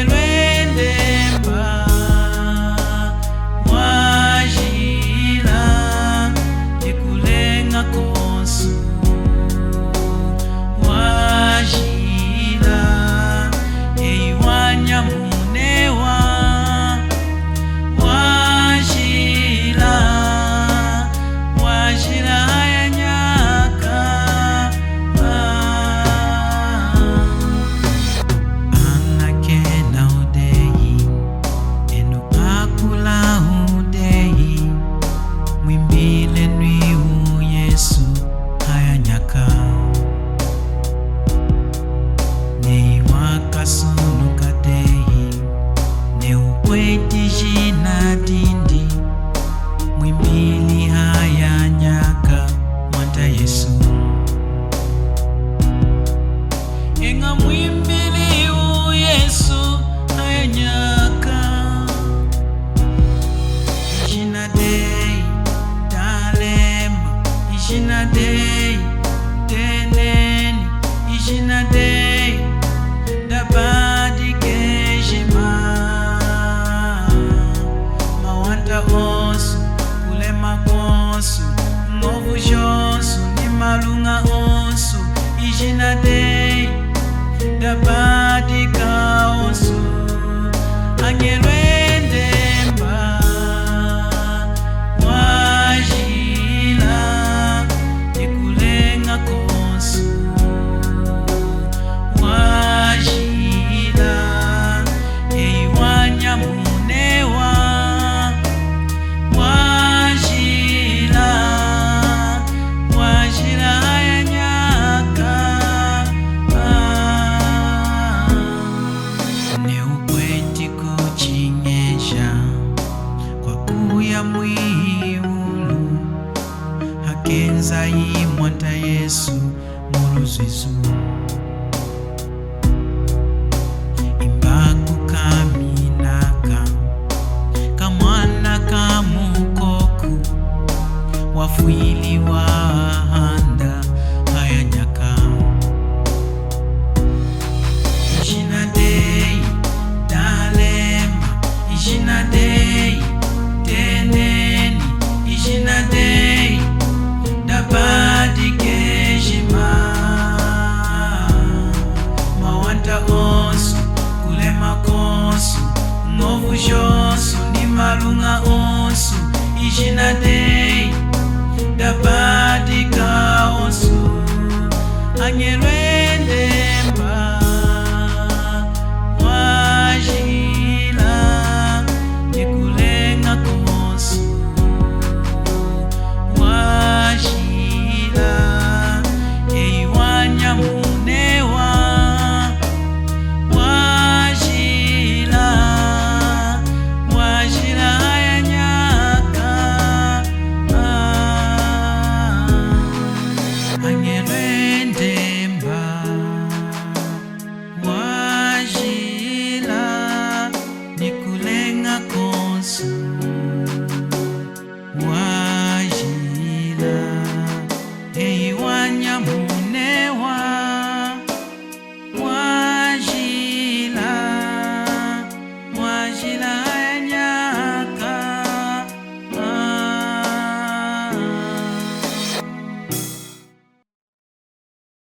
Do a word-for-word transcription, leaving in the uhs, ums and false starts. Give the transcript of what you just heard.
Lwendemba wajila, ikuleña konsu wajila, eyi wanyamunewa wajila, wajila haya nyaka. Anakena udeyi, enu akula udeyi, mwimbilenu Yesu haya nyaka. Neyi wakasunuka dehi, neyi wukweti jina dindi, mwimbili haya nyaka Mwanta Yesu. Eña mwimbili Yesu haya nyaka. Ijina deyi dalema, ijina deyi deneni, ijina deyi dabadika ejima. Mawanta onsu, kulema konsu, ñovu jonsu ni maluña onsu, ijina deyi dabadika onsu. Añelu endemba wajila, ikuleña konsu wajila, eyi wanyamunewa wajila, wajila haya nyaka. Neyi wukweti kuchiñeja kwakuya mwiwulu, hakenzayi Mwanta Yesu muluzwizu. Imba kukaminaka kamwana kamukoku wafwili wahanda haya nyaka. Ijina deyi dalema, ijina deyi deneni, ijina deyi dabadika ejima. Mawanta onsu, kulema konsu, ñovu jonsu ni maluña onsu, ijina deyi dabadika onsu. Añelu